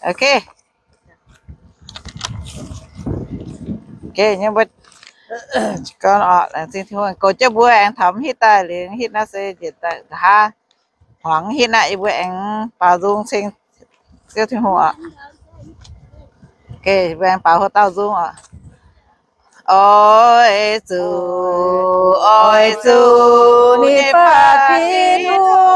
Ok. Ok, nyei mbuo, gorngv oc, laengz zingh Tin-Hungh goux jienv mbuo aengx taux mv hitv daaih liuz, hitv naaiv se njiec daaih nqa'haav, hmuangx hitv naaiv, yie mbuo aengx baaux nzung ceng Ziouv Tin-Hungh oc. Ok, mbuo aengx baaux hlo dauh nzung oc. Oix zuqc, oix zuqc nyei fatv Tin-Hungh,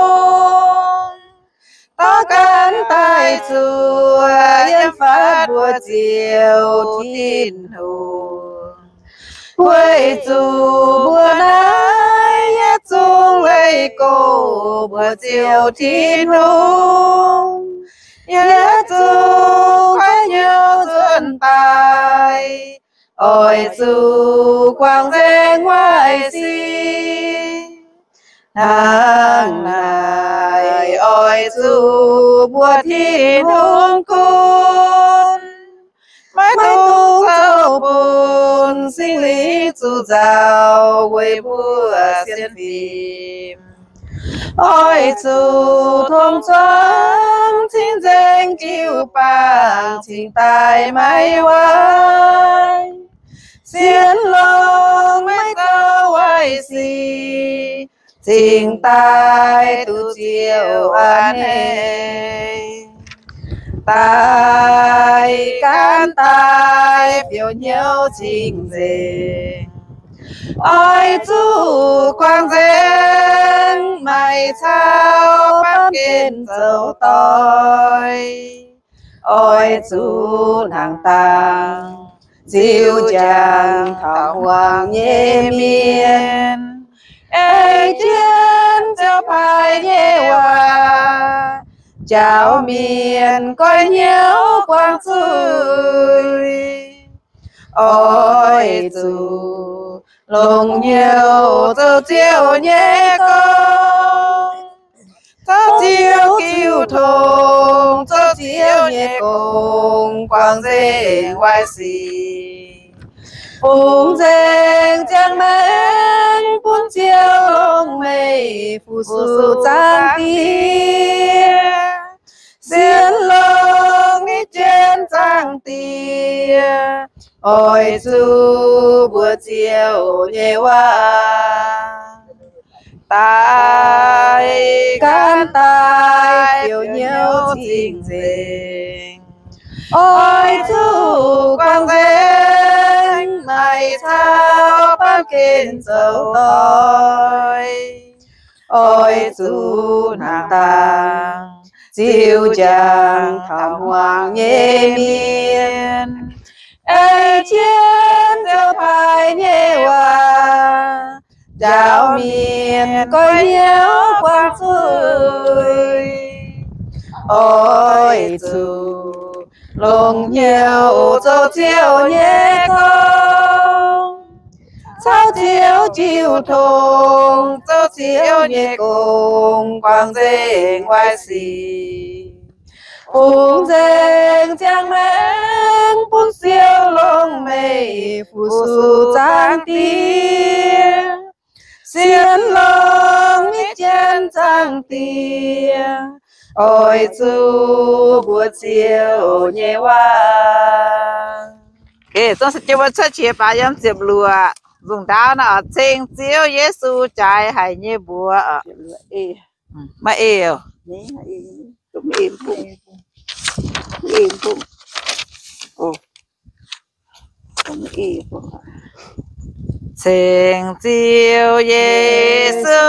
dorh gan daaih zuov yiem fatv mbuo Ziouv Tin-Hungh. Weic zuqc mbuo naaiv yietc zungv leih go mbuo Ziouv Tin-Hungh, yietc zungv kuaaiv hnyouv nzuonx daaih, oix zuqc guangc nzengc waaic sic. Hnangv naaic oix zuqc mbuo Tin-Hungh gunv, maiv dungx zoux bun Singx Lingh zuqc nzauh weic mbuo sienx fim. Oix zuqc tongx zuangx cing-nzengc jiu-baang cingx daaih maiv waaic. Sienx longx maiv zoux waaic sic, cingx daaih duqv Ziouv a'hneiv. Daaih gan daaih fiou hnyouv cing-nzengc. Oix zuqc guangc nzengc, maiv caux baamh gen zoux doic. Oix zuqc hnangv dangh ziux njang taux hmuangx nyei mienh, ei jienv Ziouv paaiv nyei waac njaaux mienh goiv hnyouv guangc zuiz. Oix zuqc longc hnyouv zoux Ziouv nyei gong, caux Ziouv jiu tong, zoux Ziouv nyei gong, guangc nzengc waaic sic. Fungx nzengc ziangh maengc bun Ziouv longc meih fu-sux zaangc Diex. Sienx longx nyei jienv zaangc Diex, oix zuqc mbuox Ziouv nyei waac. Daaih gan daaih fiou hnyouv cing-nzengc. Oix zuqc guangc nzengc, maiv caux baamh gen zoux doic. Oix zuqc hnangv dangh ziux njang taux hmuangx nyei mienh, ei jienv Ziouv paaiv nyei waac njaaux mienh goiv hnyouv guangc zuiz. Oix zuqc longc hnyouv zoux Ziouv nyei gong, caux Ziouv jiu tong, zoux Ziouv nyei gong, guangc nzengc waaic sic. Fungx nzengc ziangh maengc bun Ziouv longc meih fu-sux zaangc Diex. Sienx longx nyei jienv zaangc Diex, oix zuqc mbuox Ziouv nyei waac. Zungv se jienv mbuo cuotv qiex baac yiem ziepc luoqc nzungh ndaauv naaiv oc. Ceng Ziouv Yesu jaaix haic nyei mbuox. Maiv ei. Ceng Ziouv Yesu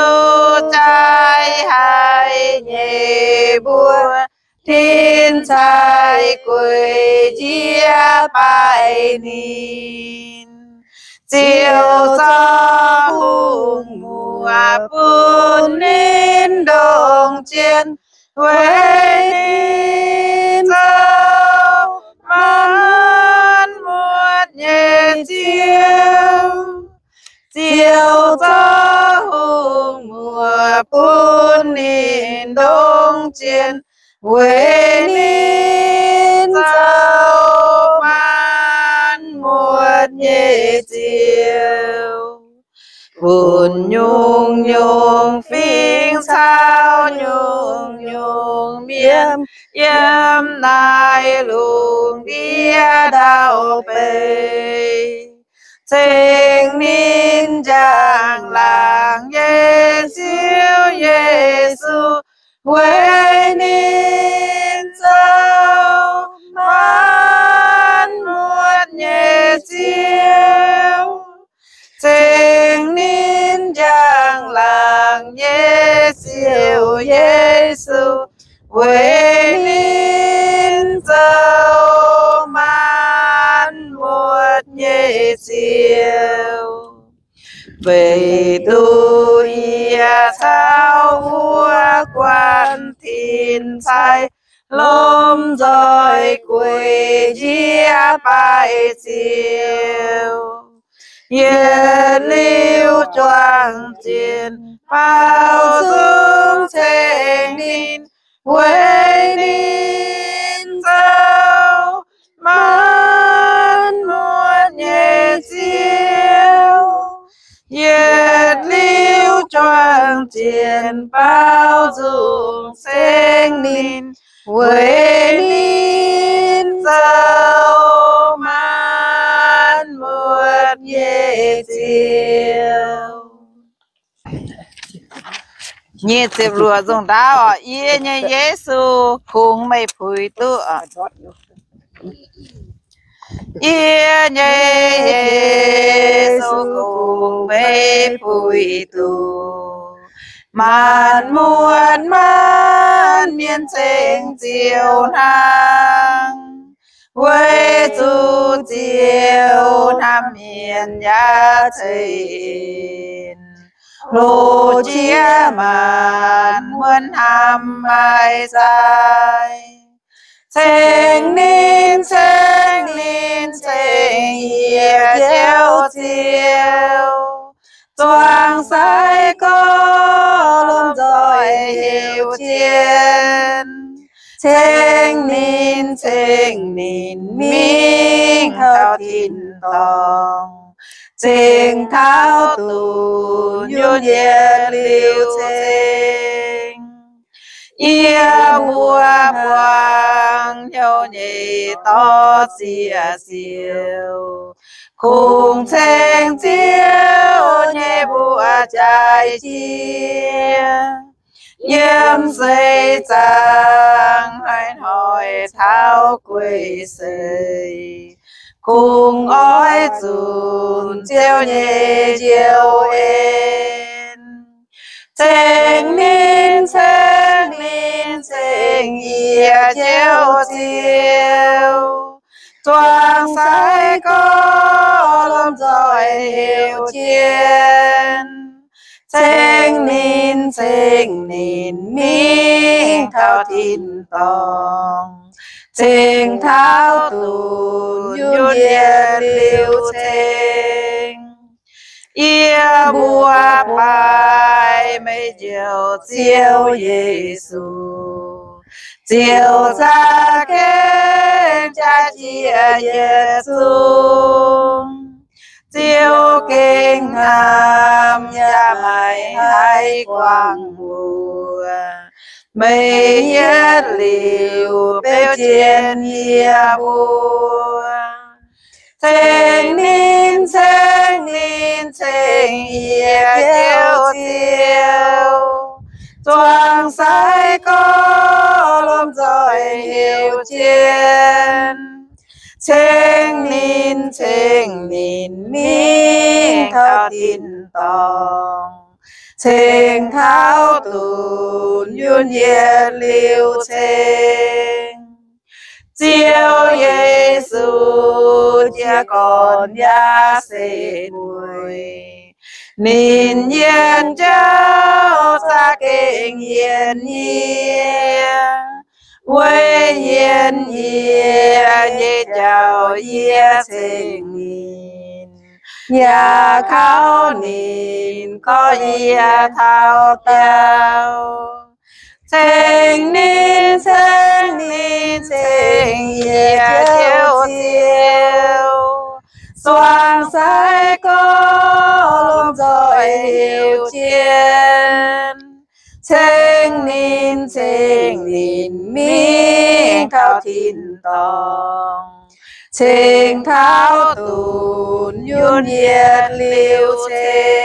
jaaix haic nyei mbuox, tin-caaiv gueix njiec baaic ninh. Ziouv zorqv hungh muoz bun ninh ndongc jien, weic ninh zoux maanc muotc nyei Ziouv. Ziouv zorqv hungh muoz bun ninh ndongc jien, weic ninh zoux maanc muotc nyei Ziouv, bun nyungc-nyungc fingx caux nyungc-nyungc mienh yiem naaiv lungh ndiev ndau-beih. Ceng ninh njang-laangc nyei Ziouv Yesu, weic ninh zoux maanc muotc nyei Ziouv. Ceng ninh njang-laangc nyei Ziouv Yesu, weic ninh zoux maanc muotc nyei Ziouv. Weic duqv yie caux wuov guanh tin-sai lomh nzoih gueic njiec baaiv Ziouv. Yietc liuz juang-jienh baaux nzung ceng ninh, weic ninh zoux maanc muotc nyei Ziouv. Yietc liuz juang-jienh baaux nzung ceng ninh, weic ninh zoux maanc muotc nyei Ziouv. Nyic ziepc luoqc nzung ndaauv oc. Yie nyei Yesu, kungx meih puix duqv oc. Yie nyei Yesu, kungx meih puix duqv. Maanc muotc maanc mienh ceng Ziouv hnangv, weic zuqc Ziouv hnamv mienh yaac ceix en, hlo jiex maanc muotc hnamv maaih zaih. Ceng ninh, ceng ninh, ceng yie Ziouv Ziouv, zuangx sai gorx lomh nzoih heuc jienv. Ceng ninh, ceng ninh mingh taux tin-dorngh, ceng taux dunx yunh yietc liuz ceng. Yie mbuo buangh hnyouv nyei dorh ziec siou, kungx ceng Ziouv nyei mbuox jaaix jiex. Yiem seix zaangc hnoi-hnoi taux guei seix, kungx oix zunc Ziouv nyei njoux en. Ceng ninh, ceng ninh, ceng yie Ziouv Ziouv, zuangx sai gorx lomh nzoih heuc jienv. Ceng ninh, ceng ninh mingh taux tin-dorngh, ceng taux dunx yunh yietc liuz ceng. Yie mbuo baaix meih Njoux Ziouv Yesu, Ziouv za'gengh jaaix jiex yietc zungv. Ziouv gengh hnamv yaac maiv haih guangc mbuo. Meih yietc liuz beu jienv yie mbuo. Ceng ninh, ceng ninh, ceng yie Ziouv Ziouv, zuangx sai gorx lomh nzoih heuc jienv. Ceng ninh, ceng ninh mingh taux tin-dorngh, ceng taux dunx yunh yietc liuz ceng. Ziouv Yesu jiez gorn yaac setv mueiz, ninh yietc jauv za'gengh yietc nyie. Weic yietc nyie nyei jauv yie ceng ninh, yaac kaux ninh gorx yie taux daauh. Ceng ninh, ceng ninh, ceng yie Ziouv Ziouv, zuangx sai gorx lomh nzoih heuc jienv. Ceng ninh, ceng ninh mingh taux tin-dorngh, ceng taux dunx yunh yietc liuz ceng.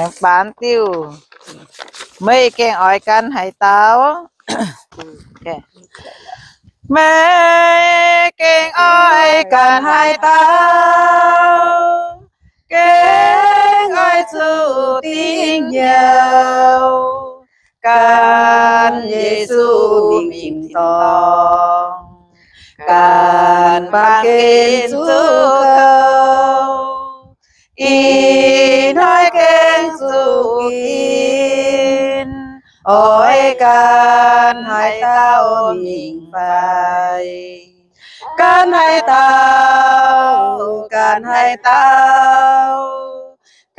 Aengx baan diuh, meih gengh oix gan haaix dauh? Meih gengh oix gan haaix dauh? Gengh oix zuqc dingc hnyouv gan Yesu mingh tin-dorngh, gan baamh gen zuqc kouv. Ih hnoi gengh zuqc ginv, oix gan haaix dauh mingh fai? Gan haaix dauh? Gan haaix dauh?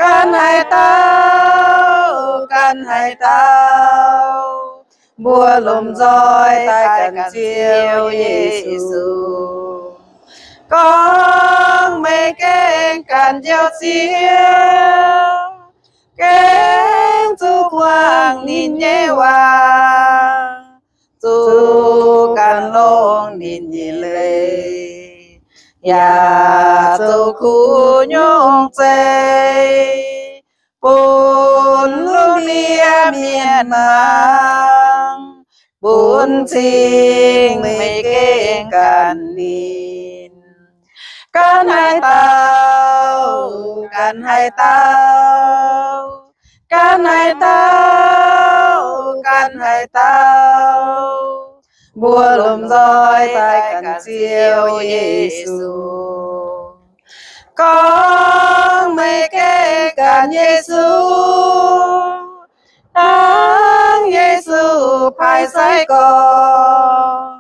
Gan haaix dauh? Gan haaix dauh? Mbuo lomh nzoih daaih ganh Ziouv Yesu. Gorngv meih gengh ganh Njoux Ziouv, gengh zuqc guangc ninh nyei waac, zuqc ganh longc ninh nyei leiz, yaac zoux kuv nyungc zeiv bun lungh ndiev mienh hnaangx, bun cing meih gengh ganh ninh. Gan haaix dauh? Gan haaix dauh? Gan haaix dauh? Gan haaix dauh? Mbuo lomh nzoih daaih ganh Ziouv Yesu. Gorngv meih gengh ganh Yesu, hnangv Yesu paaiv sai-gorx,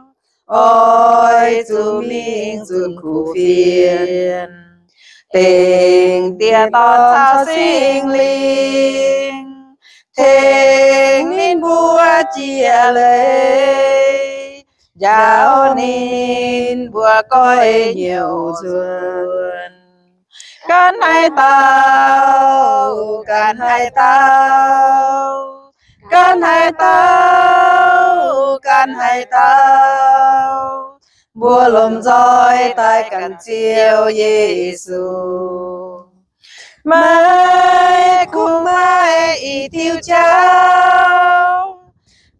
oix zuqc mingh zunh kuv fienx, dingc Diex, Dorn caux Singx Lingh, tengx ninh mbuo jiex leiz, njaaux ninh mbuo goiv hnyouv nzuonx. Gan haaix dauh? Gan haaix dauh? Gan haaix dauh? Gan haaix dauh? Mbuo lomh nzoih daaih ganh Ziouv Yesu. Meih kungx maaih i diuh jauv,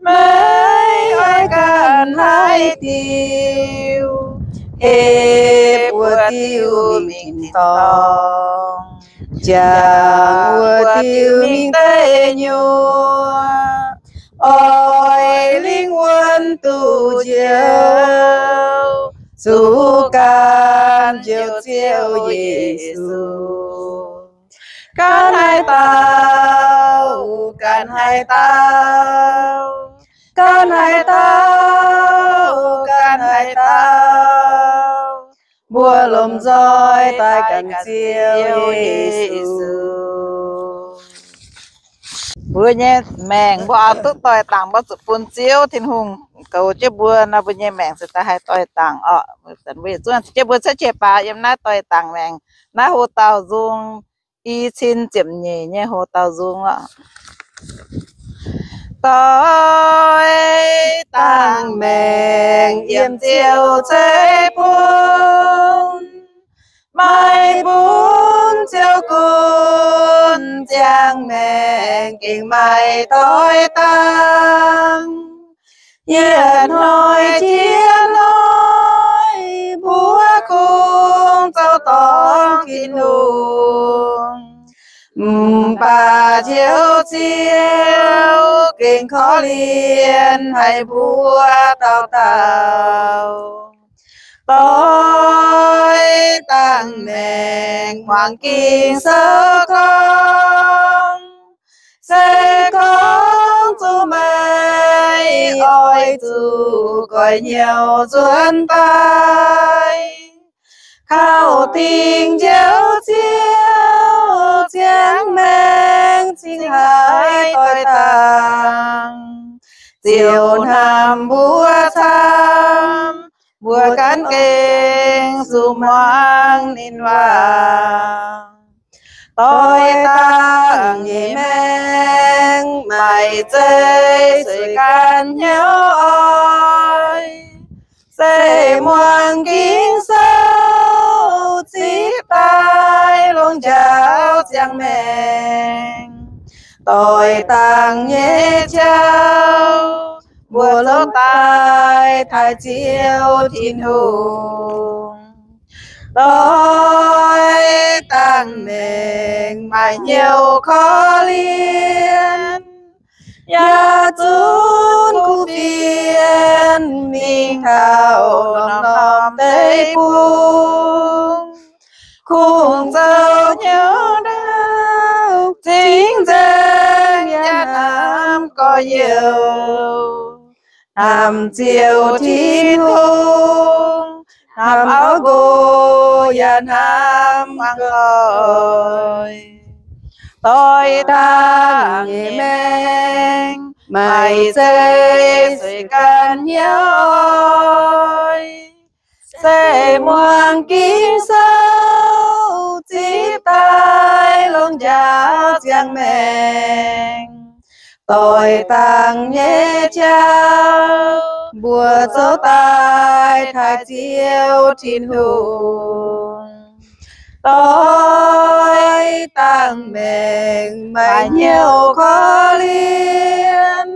meih oix ganh haaix diuh? Hepv wuov diuh mingh tin-dorngh, jangx wuov diuh mingh deic-nyuoqc. Oix lingh wuonh duqv njoux, zuqc gan Njoux Ziouv Yesu. Gan haaix dauh? Gan haaix dauh? Gan haaix dauh? Gan haaix dauh? Mbuo lomh nzoih daaih ganh Ziouv Yesu. Mbuo nyei maengc mbuo oix duqv doix-dangc, mbuo zuqc bun Ziouv Tin-Hungh goux jienv mbuo nor, mbuo nyei maengc se daaih haih doix-dangc orqc. Mbuo yietc zungv ziouc jienv mbuo cuotv qiex baac yiem naaiv doix-dangc maengc. Naaiv hox-daauh nzung i cin ziepc nyeic nyei hox-daauh nzung orqc. Doix-dangc maengc yiem Ziouv ceix bun, maaih bun Ziouv gunv ziangh maengc gengh maaih doix-dangc. Yietc hnoi jiex hnoi mbuo kungx zoux dorngc Tin-Hungh, mv baac Njoux Ziouv gengh korv-lienh haic mbuo dauh dauh. Doix-dangc maengc muangx Ging-Sou gorngv, se gorngv zuqc meih oix zuqc goix hnyouv nzuonx daaih, kaux dingc Njoux Ziouv ziangh maengc cingx haih doix-dangc. Ziouv hnamv mbuo camv, mbuo gan gengh zuqc muangx ninh waac. Doix dangh nyei maengc maaih zeiv sueih ganh hnyouv oix, se muangx Ging-Sou zipv daaih longc njaaux ziangh maengc. Doix dangh nyei jauv mbuo zoux daaih taaih Ziouv Tin-Hungh. Doix dangh maengc maaih hnyouv korv-lienh, yaac zunc kuv fienx mingh taux norm-norm deic-bung. Kungx zoux hnyouv ndaauv cingx nzaeng yaac hnamv gorx-youz, hnamv Ziouv Tin-Hungh, hnamv auv nqox yaac hnamv muangx doic. Doix dangh nyei maengc maaih zeiv sueih ganh hnyouv oix, se muangx Ging-Sou zipv daaih longc njaaux ziangh maengc. Doix dangh nyei jauv mbuo zoux daaih taaih Ziouv Tin-Hungh. Doix dangh maengc maaih hnyouv korv-lienh,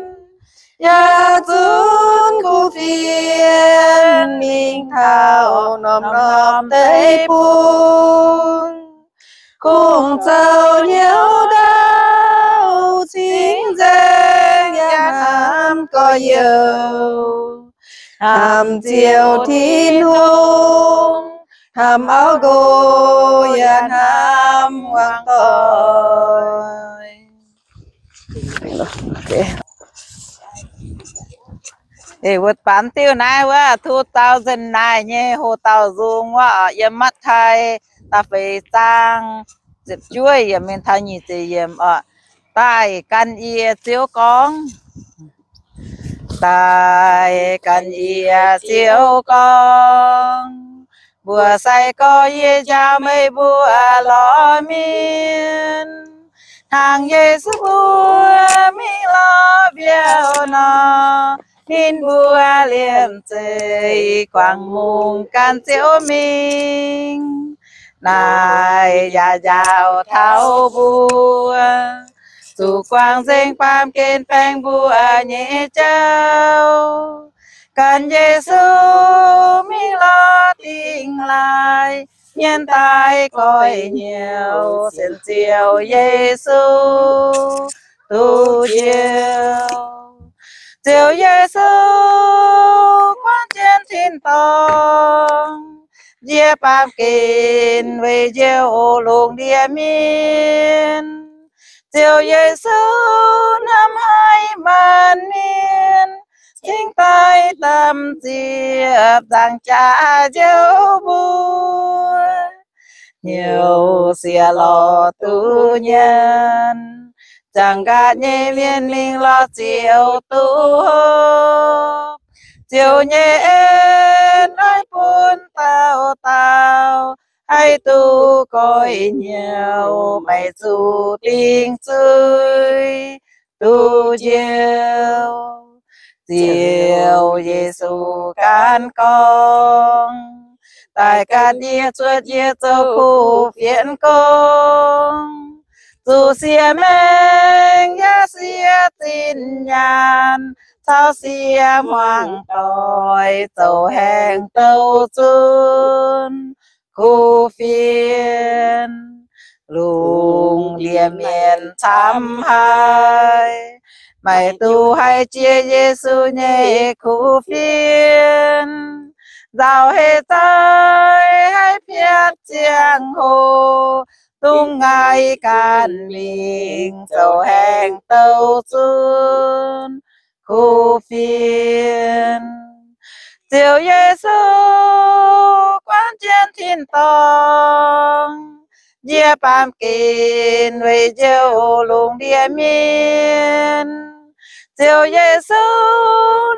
yaac zunc kuv fienx mingh taux norm-norm deic-bung. Kungx zoux hnyouv ndaauv cingx nzaeng yaac hnamv gorx-youz, hnamv Ziouv Tin-Hungh, hnamv auv nqox yaac hnamv muangx doic. Ih, wuov baamz diuh naaiv wuov two thousand nine nyei hoc dauh nzung wuov, yiem Matv^taai da'feix zaang ziepc juov yiemc mingh taux nyic ziepc yiemc oc. Daaih gan yie Ziouv gorngv. Daaih gan yie Ziouv gorngv, mbuox sai-gorx yie njaaux meih mbuo lorz mienh, hnangv Yesu mbuo mingh lorz mbiauh nor, ninh mbuo liemh zeih guangc mungh gan Ziouv mingh. Naaiv yaac njaaux taux mbuo zuqc guangc nzengc baamh gen baengh mbuo nyei jauv, gan Yesu mingh lorz dingh laaih mienh daaih goiv hnyouv sienx Ziouv Yesu duqv njoux. Ziouv Yesu guangc jienv tin-dorngh, njiec baamh gen weic njoux lungh ndiev mienh. Ziouv Yesu hnamv haiz maanc mienh, cingx daaih damh ziepc nzaangc jaax njoux mbuo. Hnyouv sieqv lorz duqv nyanc, jangx nqaatv nyei mienh mingh lorz Ziouv duqv hopv. Ziouv nyei en oix bun dauh dauh haih duqv goiv hnyouv, maiv zuqc dingc zuiz duqv njoux. Ziouv Yesu ganh gorngv, daaih gan yie, zuotc yie zoux kuv fienx gong, zuqc siex maengc yaac siex zinh nyaanh, caux siex hmuangx doic zoux haengh douh zunv kuv fienx. Lungh ndiev mienh camv haic, maiv duqv haih jiex Yesu nyei kuv fienx. Nzauh heix zaih haih piatv ziangh hoc, dungx ngaih ganh mingh zoux haengh douh zunv kuv fienx. Ziouv Yesu guangc jienv tin-dorngh, njiec baamh gen weic njoux lungh ndiev mienh. Ziouv Yesu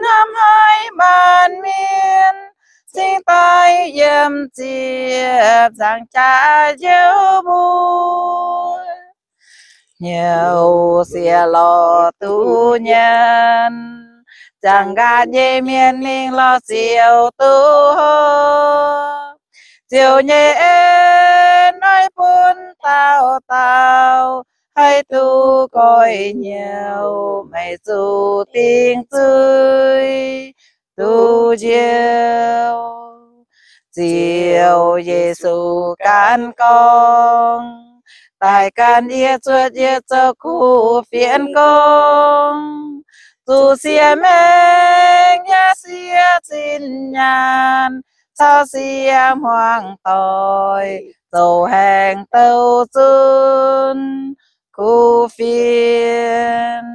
hnamv haiz maanc mienh, cingx daaih yiem ziepc nzaangc jaax youh mbuo. Hnyouv sieqv lorz duqv nyanc, jangx nqaatv nyei mienh mingh lorz ziouc duqv hopv. Ziouv nyei en oix bun dauh dauh haih duqv goiv hnyouv, maiv zuqc dingc zuiz duqv njoux. Ziouv Yesu gan gorngv, daaih gan yie zuotc yie zoux kuv fienx gorngv, zuqc siev maengc yaac siev zinh nyaanh, caux siev hmuangv doic zoux haengh douh zunv kuv fienx.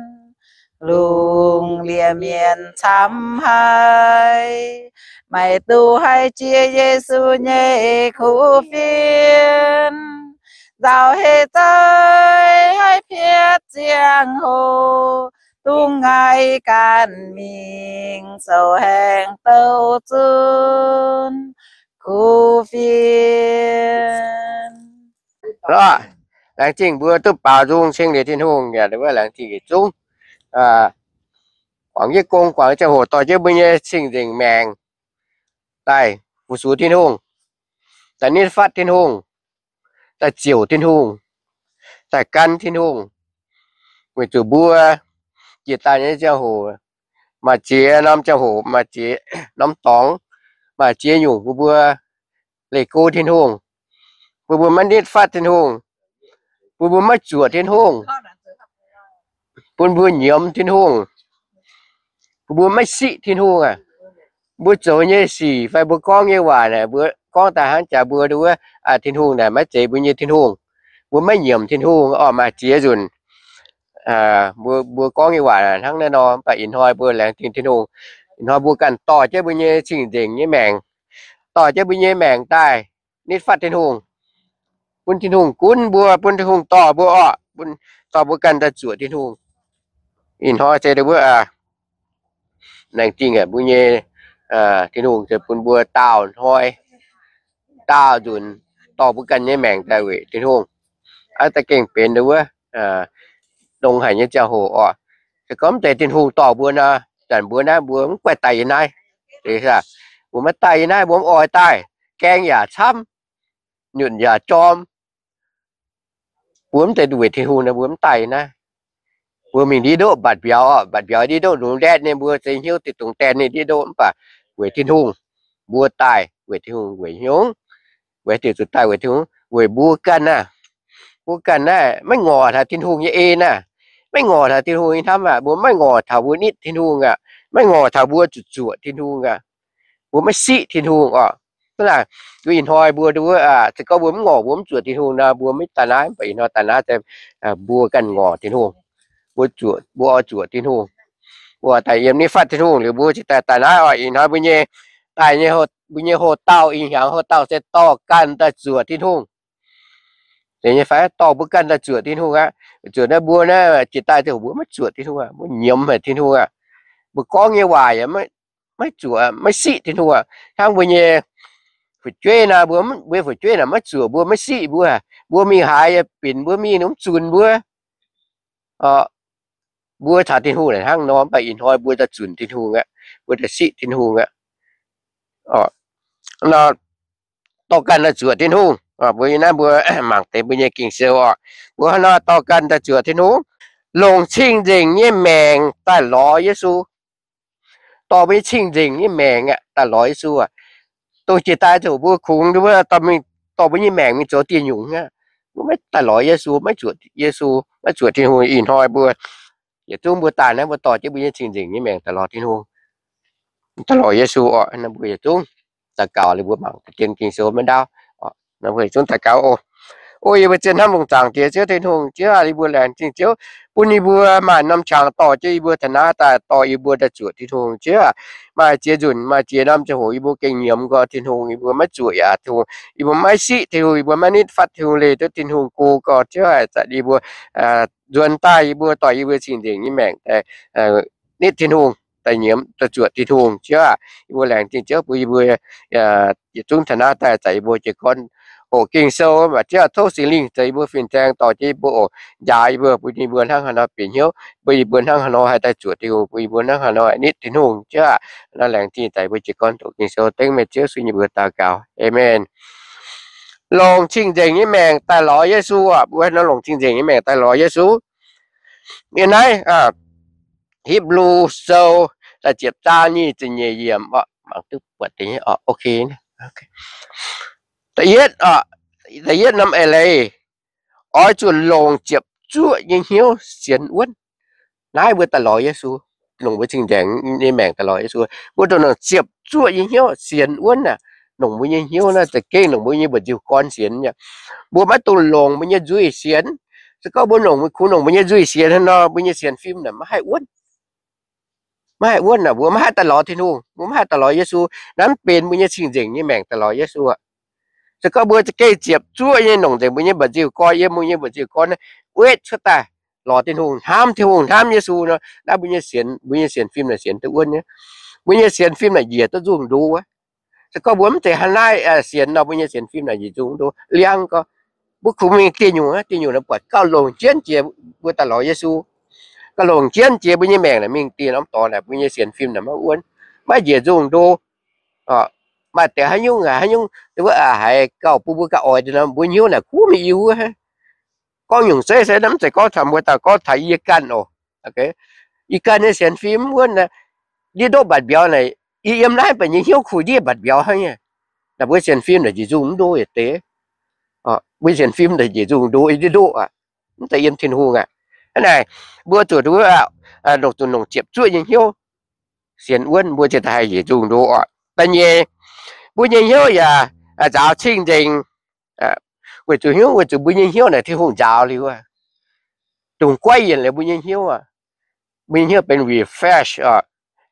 Lungh ndiev mienh camv haic, maiv duqv haih jiex Yesu nyei kuv fienx. Nzauh heh zaih haih piatv ziangh hoc, dungx ngaih ganh mingh zoux haengh douh zunv kuv fienx. Laengz zingh mbuo duqv baaux nzung ceng liuz Tin-Hungh, yaac wuov laengz zingh yietc zungv guangc jienv gong, guangc ziangh hoc dorh jienv mbuo nyei cing-nzengc maengc daaih fu-sux Tin-Hungh, daaih nitv fatv Tin-Hungh, daaih ziouc Tin-Hungh, daaih gan Tin-Hungh. Weic zuqc mbuo jiex daaih nyei ziangh hoc, maaih ziex norm ziangh hoc, maaih ziex norm dorngx, maaih ziex nyungc bun mbuo leih go Tin-Hungh, bun mbuo maiv nitv fatv Tin-Hungh, bun mbuo maiv zuoqc Tin-Hungh, bun mbuo nyiemz Tin-Hungh, bun mbuo maiv siqv Tin-Hungh aqv. Mbuo zoux nyei sic fai mbuo gorngv nyei waac naaic, mbuo gorngv daaih hnangv jaax mbuo wuov, Tin-Hungh naaic maiv zeiz mbuo nyei Tin-Hungh. Mbuo maiv nyiemc Tin-Hungh orqc. Maaih ziex nzunc mbuo gorngv nyei waac hnangv naaiv nor, mv baac ih hnoi mbuo laengz zingh Tin-Hungh. Ih hnoi mbuo ganh dorh jienv mbuo nyei cing-nzengc nyei maengc, dorh jienv mbuo nyei maengc daaih nitv fatv Tin-Hungh, bun Tin-Hungh gunv mbuo, bun Tin-Hungh dorh mbuo orqc, bun dorh mbuo ganh daaih zuoqc Tin-Hungh. Ih hnoi se wuov, laengz zingh mbuo nyei Tin-Hungh se bun mbuo daauh hnoi, daauh nzunc dorh mbuo ganh nyei maengc daaih weic Tin-Hungh. Aav da'gengh benx wuov, dongh haic nyei ziangh hoc orqc. Se gorngv mv zeiz Tin-Hungh dorh mbuo nor, zanc mbuo naaiv mbuo mv guaih daaih yiem naaiv. Mbuo maiv daaih yiem naaiv, mbuo mv oix daaih. Gaeng yaac camv, nyutc yaac jorm. Mbuo mv zeiz weic Tin-Hungh nor mbuo mv daaih naaiv. Mbuo mingh ndiev ndoqv mbatc mbiauz orqc, mbatc mbiauz ndiev ndoqv lungz ndaetv nyei, mbuo se hnyouv deix dongh daen ninh ndiev ndoqv, mv baac weic Tin-Hungh mbuo daaih, weic Tin-Hungh weic hnyouv, weic diuc zuqc daaih weic Tin-Hungh, weic mbuo ganh naaiv. Mbuo ganh naaiv maiv ngorc taux Tin-Hungh nyei en naaiv, maiv ngorc taux Tin-Hungh nyei hnamv aqv. Mbuo maiv ngorc taux mbuo nitv Tin-Hungh aqv, maiv ngorc taux mbuo zuqc zuoqc Tin-Hungh aqv. Mbuo maiv siqv Tin-Hungh orqc. Hnangv naaic, ih hnoi mbuo nduov, se gorngv mbuo mv ngorc mbuo mv zuoqc Tin-Hungh nor, mbuo maiv daaih naaiv. Mv baac ih hnoi daaih naaiv se mbuo ganh ngorc Tin-Hungh, mbuo zuoqc, mbuo oix zuoqc Tin-Hungh, mbuo daaih yiem nitv fatv Tin-Hungh liuz, mbuo cingx daaih daaih naaiv oc. Ih hnoi mbuo nyei, daaih nyei, mbuo nyei houx-dauh, ih hnyangx houx-dauh se dorh ganh daaih zuoqc Tin-Hungh. Zeiz nyei fai? Dorh mbuo ganh daaih zuoqc Tin-Hungh aqv. Zuoqc naaiv mbuo naaiv jiex daaih ziangh hoc mbuo maiv zuoqc Tin-Hungh aqv, mbuo nyiemz haic Tin-Hungh aqv. Mbuo gorngv nyei waac yaac maiv zuoqc, maiv siqv Tin-Hungh aqv. Hnangv mbuo nyei fu'jueiv naaic, mbuo, mbuo nyei fu'jueiv naaic maiv zuoqc mbuo, maiv siqv mbuo. Mbuo mingh haaix yaac binc mbuo mingh, mv zunc mbuo. Mbuo caux Tin-Hungh naaic hnangv nor, mv baac ih hnoi mbuo daaih zunc Tin-Hungh aqv, mbuo daaih siqv Tin-Hungh aqv. Nor, dorh ganh daaih zuoqc Tin-Hungh. Mbuo naaiv mbuo mangc deix mbuo nyei Ging-Sou oc. Mbuo hnangv nor dorh ganh daaih zuoqc Tin-Hungh, longc cing-nzengc nyei maengc daaih lorz Yesu. Dorh mbuo nyei cing-nzengc nyei maengc aqv, daaih lorz Yesu aqv. Dongh jiex daaih ziouc mbuo kungx nduov, dorh mbuo nyei maengc mingh zoux dieh nyungc aqv. Mbuo maiv daaih lorz Yesu, maiv zuoqc Yesu, maiv zuoqc Tin-Hungh. Ih hnoi mbuo yietc zungv mbuo daaih naaiv, mbuo dorh jienv mbuo nyei cing-nzengc nyei maengc daaih lorz Tin-Hungh, daaih lorz Yesu oc. Naaiv mbuo yietc zungv daux gaux liuz mbuo mangc deix Ging-Sou maiv ndaauv. Naaiv mbuo yietc zungv daux gaux oc. O yie mbuo zien hnamv longc zaangc Diex Ziouv Tin-Hungh, Ziouv aac, yie mbuo laengz zingh Ziouv bun yie mbuo maaih norm qangx dorh jienv yie mbuo taux naaiv daaih, dorh yie mbuo daaih zuoqc Tin-Hungh. Ziouv aac, maaih ziex nzunc, maaih ziex norm ziangh hoc yie mbuo gengh nyiemz nqoi Tin-Hungh, yie mbuo maiv zuoqc yaac Tin-Hungh, yie mbuo maiv siqv Tin-Hungh, yie mbuo maiv nitv fatv Tin-Hungh, leih duqv Tin-Hungh go gorx. Ziouv aac, zanc yie mbuo nzuonx daaih, yie mbuo dorh yie mbuo cing-nzengc nyei maengc nitv Tin-Hungh, daaih nyiemz, daaih zuoqc Tin-Hungh. Ziouv aah, yie mbuo laengz zingh Ziouv bun yie mbuo yietc zungv taux naaiv daaih zaqc yie mbuo jiez gorn hoqc Ging-Sou, mv baac Ziouv tov Singx Lingh zoux yie mbuo fin-saeng dorh jienv yie mbuo oc, njaaux yie mbuo, bun yie mbuo hnangv haaix nor bieqc hnyouv, bun yie mbuo hnangv haaix nor haih daaih zuoqc Tin-Hungh, bun yie mbuo hnangv haaix nor nitv Tin-Hungh. Ziouv aah, naaiv laengz zingh zaqc yie mbuo jiez gorn hoqc Ging-Sou, dengv meih Ziouv Yesu nyei mbuox daux gaux, aamen. Longc cing-nzengc nyei maengc daaih lorz Yesu oc. Mbuo nor longc cing-nzengc nyei maengc daaih lorz Yesu. Yiem naaiv Hipv^lu Sou da'ziepc zaang nyic ziepc nyeic yiemc oc, mangc duqv buatc deix nyei oc. Da'yietv, da'yietv norm eix leiz, oix zuqc longc ziepc zuoqv nyei hnyouv sienx wuonv. Naaiv mbuo daaih lorz Yesu, longc mbuo cing-nzengc nyei maengc daaih lorz Yesu, mbuo zuqc longc ziepc zuoqv nyei hnyouv sienx wuonv aah. Longc mbuo nyei hnyouv naaiv za'gengh longc mbuo nyei mba'nziu-gorn sienx aqv. Mbuo maiv dungx longc mbuo nyei nzuih sienx. Se gorngv mbuo longc, kungx longc mbuo nyei nzuih sienx hnangv nor, mbuo nyei sienx fim naaic maiv haih wuonv. Maiv haih wuonv aah, mbuo maiv haih daaih lorz Tin-Hungh, mbuo maiv haih daaih lorz Yesu. Naaiv benx mbuo nyei cing-nzengc nyei maengc daaih lorz Yesu aqv. Se gorngv mbuo za'gengh ziepc zuoqv nyei longc nzengc mbuo nyei mba'nziu-gorn, yiem mbuo nyei mba'nziu-gorn naaiv wetv cuotv daaih lorz Tin-Hungh, hnamv Tin-Hungh, hnamv Yesu nor, naaiv mbuo nyei sienx, mbuo nyei sienx fim naaic sienx duqv wuonv nyei. Mbuo nyei sienx fim naaic njiec duqv nzungh ndo wuov. Se gorngv mbuo mv zeiz hnangv naaiv sienx nor, mbuo nyei sienx fim naaic njiec nzungh ndo, liangv gorx. Mbuo kungx mingh dieh nyungc, dieh nyungc naaic buatc gauh longc jienv jiex mbuo daaih lorz Yesu. Gauh longc jienv jiex mbuo nyei maengc naaic mingh dieh norm dorngx naaic, mbuo nyei sienx fim naaic maiv wuonv, maiv njiec nzungh ndo. Maaih deix haaix nyungc, haaix nyungc wuov haiz gauh bun mbuo gauh oix nor, mbuo hnyouv naaic kuv mingh iu wuov. Gorngv nyungc zeiv se mv zeiz gorngv taux mbuo daaih, gorngv taux yie ganh oc. Yie ganh nyei sienx fim wuonv, ndiev ndoqv mbatc mbiauz naaic, yie yiem naaiv mbatc nyei hnyouv kuh ndiev mbatc mbiauz hnangv nyei. Naaic mbuo sienx fim naaic njiec nzungh mv ndo yietc deix. Mbuo sienx fim naaic njiec nzungh ndo ndiev ndoqv aqv. Mv zeiz yiem Tin-Hungh aqv. Hnangv naaic, mbuo zuqc longc, zuqc longc ziepc zuoqv nyei hnyouv sienx wuonv, mbuo ziouc haih njiec nzungh ndo oc. Da'nyeic, mbuo nyei hnyouv yaac nzaaux cing-nzengc. Weic zuqc hnyouv, weic zuqc mbuo nyei hnyouv naaic Tin-Hungh nzaaux liuz, dongh goiv yienc liuz mbuo nyei hnyouv, mbuo nyei hnyouv benx refresh oc,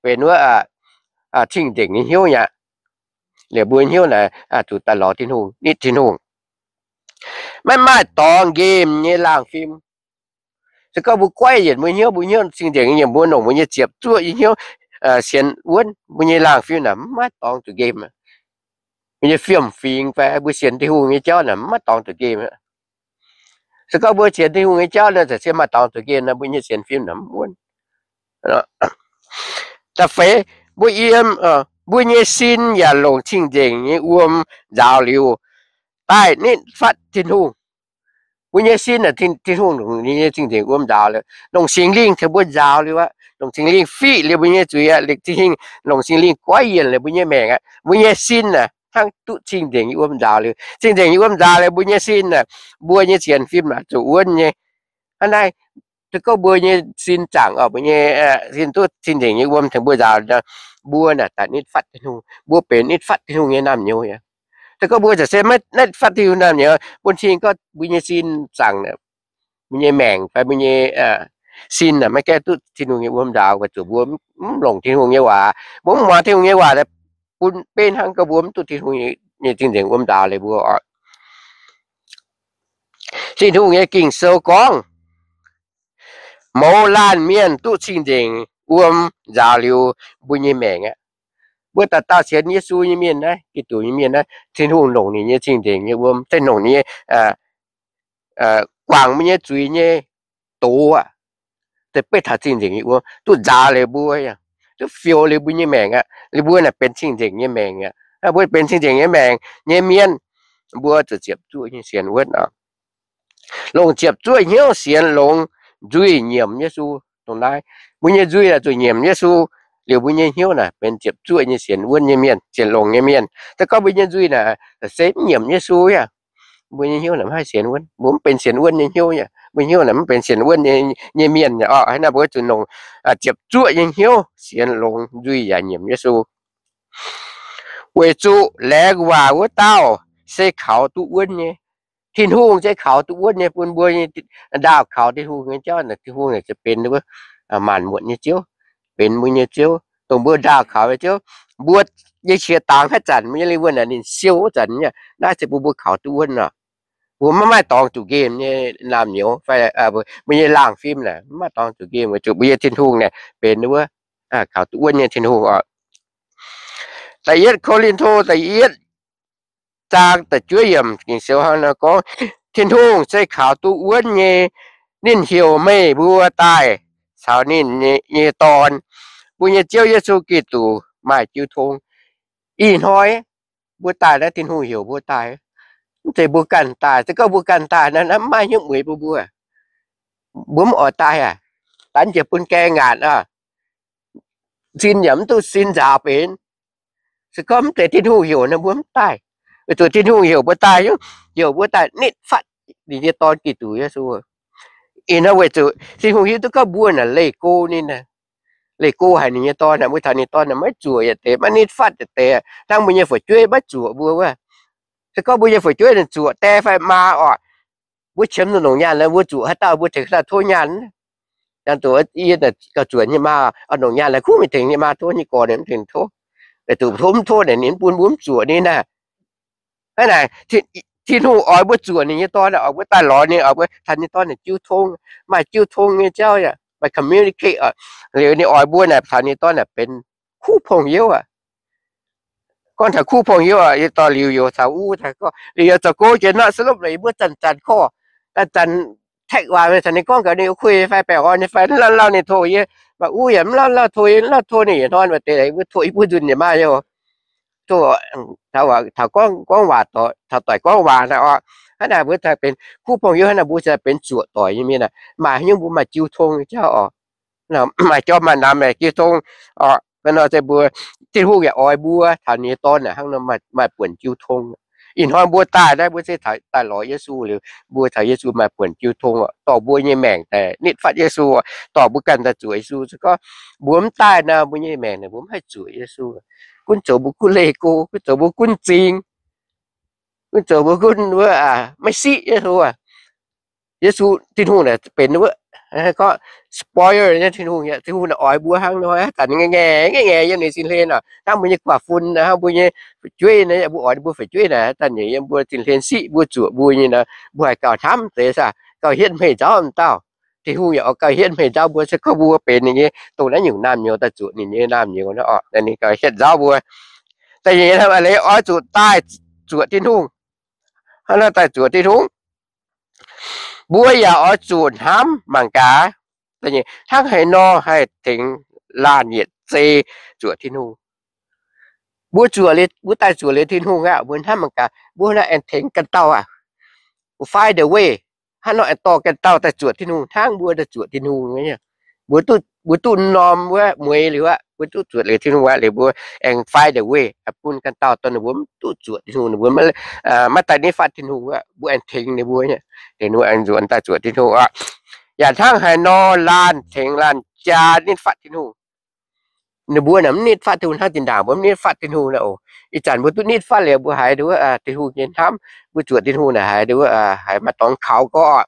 benx wuov cing-nzengc nyei hnyouv aqv. Liuz mbuo hnyouv naaic zuqc daaih lorz Tin-Hungh, nitv Tin-Hungh. Maiv maaih dorngx nqemh nyei laangh fim. Se gorngv mbuo goiv yienc mbuo hnyouv, mbuo hnyouv cing-nzengc nyei, mbuo longc mbuo nyei ziepc zuoqv nyei hnyouv sienx wuonv, mbuo nyei laangh fim naaic maiv dorngx zuqc nqemh. Mbuo nyei fiem-fingx fai mbuo sienx Tin-Hungh nyei jauv naaic maiv dorngx zuqc nqemh. Se gorngv mbuo sienx Tin-Hungh nyei jauv naaic za'gengh maaih dorngx zuqc nqemh nor, mbuo nyei sienx fim naaic mv wuonv. Da'feix, mbuo yiem, mbuo nyei sin yaac longc cing-nzengc nyei wuom nzaaux liuz, daaih nitv fatv Tin-Hungh. Mbuo nyei sin naaic Tin-Hungh longc ninh nyei cing-nzengc wuom nzaaux liuz, longc Singx Lingh tengx mbuo nzaaux liuz aqv, longc Singx Lingh fiqv liuz mbuo nyei zuiz aqv, longc Singx Lingh, longc Singx Lingh goiv yienc liuz mbuo nyei maengc aqv. Mbuo nyei sin naaic hnangv duqv cing-nzengc nyei wuom nzaaux liuz, cing-nzengc nyei wuom nzaaux liuz mbuo nyei sin naaic, mbuo nyei sienx fim naaic zuqc wuonv nyei. Hnangv naaiv, se gorngv mbuo nyei sin zaangc oc, mbuo nyei sin duqv cing-nzengc nyei wuom tengx mbuo nzaaux, mbuo naaic daaih nitv fatv Tin-Hungh, mbuo benx nitv fatv Tin-Hungh nyei naamh nyouz aqv. Se gorngv mbuo za'gengh maiv nitv fatv Tin-Hungh naamh nyouz, bun cing gorngv mbuo nyei sin zaangc, mbuo nyei maengc fai mbuo nyei sin naaic maiv gaengh duqv Tin-Hungh nyei wuom nzaaux, weic zuqc mbuo mv longc Tin-Hungh nyei waac, mbuo mv muangx Tin-Hungh nyei waac, bun beiv hnangv gorngv mbuo mv duqv Tin-Hungh nyei cing-nzengc wuom nzaaux liuz mbuo oc. Tin-Hungh nyei Ging-Sou gorngv, mouz laanh mienh duqv cing-nzengc wuom nzaaux liuz mbuo nyei maengc aqv. Mbuo dauh dauh sienx Yesu nyei mienh naaiv, Giduc nyei mienh naaiv, Tin-Hungh longc ninh nyei cing-nzengc nyei wuom, Tin-Hungh longc ninh nyei guangc mbuo nyei zuiz nyei doz aqv. Beiv taux cing-nzengc nyei wuom duqv nzaaux liuz mbuo, duqv fioux liuz mbuo nyei maengc aqv. Liuz mbuo naaic benx cing-nzengc nyei maengc aqv. Mbuo benx cing-nzengc nyei maengc nyei mienh, mbuo zuqc ziepc zuoqv nyei sienx wuonv oc. Longc ziepc zuoqv hnyouv sienx longx nzuih nyiemc Yesu. Dongh naaiv, mbuo nyei nzuih naaic zuqc nyiemc Yesu, liuz mbuo nyei hnyouv naaic benx ziepc zuoqv nyei sienx wuonv nyei mienh, sienx longx nyei mienh. Se gorngv mbuo nyei nzuih naaic se mv nyiemc Yesu yaac, mbuo nyei hnyouv naaic mv haih sienx wuonv, mbuo mv benx sienx wuonv nyei hnyouv yaac, mbuo hnyouv naaic mv benx sienx wuonv nyei mienh yaac oc. Hnangv naaiv mbuo zuqc longc ziepc zuoqv nyei hnyouv sienx longx nzuih yaac nyiemc Yesu. Weic zuqc laengz waac wuov dauh se kaux duqv wuonv nyei. Tin-Hungh se kaux duqv wuonv nyei, bun mbuo nyei ndaauh kaux Tin-Hungh nyei jauv, Tin-Hungh naaic se benx wuov maanc muotc nyei Ziouv, benx mbuo nyei Ziouv, dongh mbuo ndaauh kaux nyei Ziouv. Mbuo nyei qiex dangx haaix zanc, mbuo nyei lingh wuonh naaic ninh siou wuov zanc, naaiv se bun mbuo kaux duqv wuonv oc. Mbuo maiv maaih dorngx zuqc nqemh nyei naamh nyouz fai mbuo nyei laangh fim naaic maiv maaih dorngx zuqc nqemh, weic zuqc mbuo nyei Tin-Hungh naaic benx wuov kaux duqv wuonv nyei Tin-Hungh oc. Da'yietv Ko^lin^to da'yietv zaang da'juov yiemc Ging-Sou hnangv nor gorngv, Tin-Hungh se kaux duqv wuonv nyei. Ninh heuc meih mbuo daaih caux ninh nyei Dorn, mbuo nyei Ziouv Yesu Giduc, maaih jiu tong. Ih hnoi mbuo daaih naaiv, Tin-Hungh heuc mbuo daaih. Mv zeiz mbuo ganh daaih. Se gorngv mbuo ganh daaih naaiv, mv maaih hnyouv mueiz bun mbuo. Mbuo mv oix daaih aqv. Danv jiex bun gaeng ngaatc aqv. Sin yaac mv duqv sin nzaaux benx. Se gorngv mv zeiz Tin-Hungh heuc naaiv, mbuo mv daaih. Weic zuqc Tin-Hungh heuc mbuo daaih, heuc mbuo daaih nitv fatv ninh nyei Dorn, Giduc Yesu. Ih hnoi weic zuqc Tin-Hungh hiuv duqv gorngv mbuo naaic leih go ninh, leih go haic ninh nyei Dorn aqv. Mbuo taux ninh Dorn naaic maiv zuoqc yietc deix, maiv nitv fatv yietc deix. Hnangv mbuo nyei fu'jueiv maiv zuoqc mbuo wuov. Se gorngv mbuo nyei fu'jueiv ninh zuoqc die fai maa oc, mbuo qiemx nzunc longc nyaanh, mbuo zuoqc haaix dauh mbuo tengx haaix dauh tov nyaanh. Yie gauh zuoqc nyei maa, longc nyaanh kuv mingh tengx nyei maa tov, nyei gorx ninh mv tengx tov. Weic zuqc tov mv tov naaic ninh mv bun, mbuo mv zuoqc ninh aqv. Hnangv naaic, Tin-Hungh oix mbuo zuoqc ninh nyei Dorn, oix mbuo daaih lorz ninh, oix mbuo taux ninh Dorn naaic jiu tong, maaih jiu tong nyei jauv yaac maaih communicate. Liuz ninh oix mbuo naaic taux ninh Dorn naaic benx kuv pong-youv aqv. Gorngv taux kuv pong-youv, yie dorh liuz youz caux uv, liuz youz zoux gouv jiex nor, se lopv leiz mbuo zanc-zanc korv, zanc-zanc taeqv waac taux ninh, gorngv gaax ninh kuv fai baengh orn nyei fai, lauh lauh ninh tov yie, maaih uv yaac mv lauh lauh tov yie, mv lauh tov ninh yietc hnoi maaih deix mbuo tov i buov nzunc yaac maaih youz. Tov taux gorngv waac, taux doic gorngv waac naaic oc. Hnangv naaic mbuo benx kuv pong-youv, hnangv naaic mbuo benx zuoqc doic nyei mienh, maaih haaix nyungc mbuo maaih jiu tong nyei jauv oc. Maaih jorm maaih namx maaih jiu tong oc. Hnangv nor se mbuo, Tin-Hungh yaac oix mbuo taux ninh nyei Dorn naaic hnangv nor maaih buonc jiu tong. Ih hnoi mbuo daaih naaiv, mbuo se daaih lorz Yesu liuz, mbuo taux Yesu maaih buonc jiu tong oc, dorh mbuo nyei maengc daaih nitv fatv Yesu, dorh mbuo ganh daaih zuoqc Yesu. Se gorngv mbuo mv daaih nor, mbuo nyei maengc naaic mbuo mv haih zuoqc Yesu. Gunv zoux mbuo gunv leih go, gunv zoux mbuo gunv m'zing, gunv zoux mbuo gunv wuov maiv siqv Yesu. Yesu, Tin-Hungh naaic benx wuov, gorngv spoil nyei Tin-Hungh. Tin-Hungh naaic oix mbuo hnangv nor, zanc ngaengc ngaengc yiem ninh sin hlen oc. Hnangv mbuo nyei guaav fun, hnangv mbuo nyei fu'jueiv naaic, mbuo oix mbuo fu'jueiv naaic zanc nyeic yiem mbuo sin hlen siqv mbuo, zuoqc mbuo nyei nor, mbuo haih gauh hnamv deix saah, gauh hietv hmeiv nzauv m'dauh. Tin-Hungh yaac oix gauh hietv hmeiv nzauv mbuo, se gorngv mbuo benx ninh nyei dongh naaiv nyungc naamh nyouz daaih zuoqc ninh nyei naamh nyouz nor, ninh gauh hietv nzauv mbuo. Da'nyeic, leiz oix zuqc daaih zuoqc Tin-Hungh. Hnangv naaiv daaih zuoqc Tin-Hungh, mbuo yaac oix zuqc hnamv mangc gaax, hnangv haaix nor haih tengx laanh yietc zei zuoqc Tin-Hungh. Mbuo zuoqc, mbuo daaih zuoqc liuz Tin-Hungh aqv, mbuo hnamv mangc gaax mbuo naaiv aengx tengx ganh dauh aqv, find the way, hnangv nor aengx dorh ganh dauh daaih zuoqc Tin-Hungh hnangv mbuo daaih zuoqc Tin-Hungh. Mbuo duqv, mbuo duqv norm wuov mueiz liuz aqv, mbuo duqv zuoqc liuz Tin-Hungh aqv, liuz mbuo aengx find the way bun ganh dauh dongh ninh mbuo mv duqv zuoqc Tin-Hungh, ninh mbuo maiv daaih nitv fatv Tin-Hungh wuov, mbuo aengx tengx ninh mbuo, tengx ninh mbuo aengx nzuonx daaih zuoqc Tin-Hungh aqv. Yaac hnangv haaix nor laanh tengx laanh jaa nitv fatv Tin-Hungh. Ninh mbuo naaic mv nitv fatv Tin-Hungh hnangv zinh ndaangc mbuo mv nitv fatv Tin-Hungh nor oc. Ih zanc mbuo duqv nitv fatv liuz, mbuo haiz nduov Tin-Hungh nyei hnamv, mbuo zuoqc Tin-Hungh naaic haiz nduov, haiz maaih dorngx kaux gorx,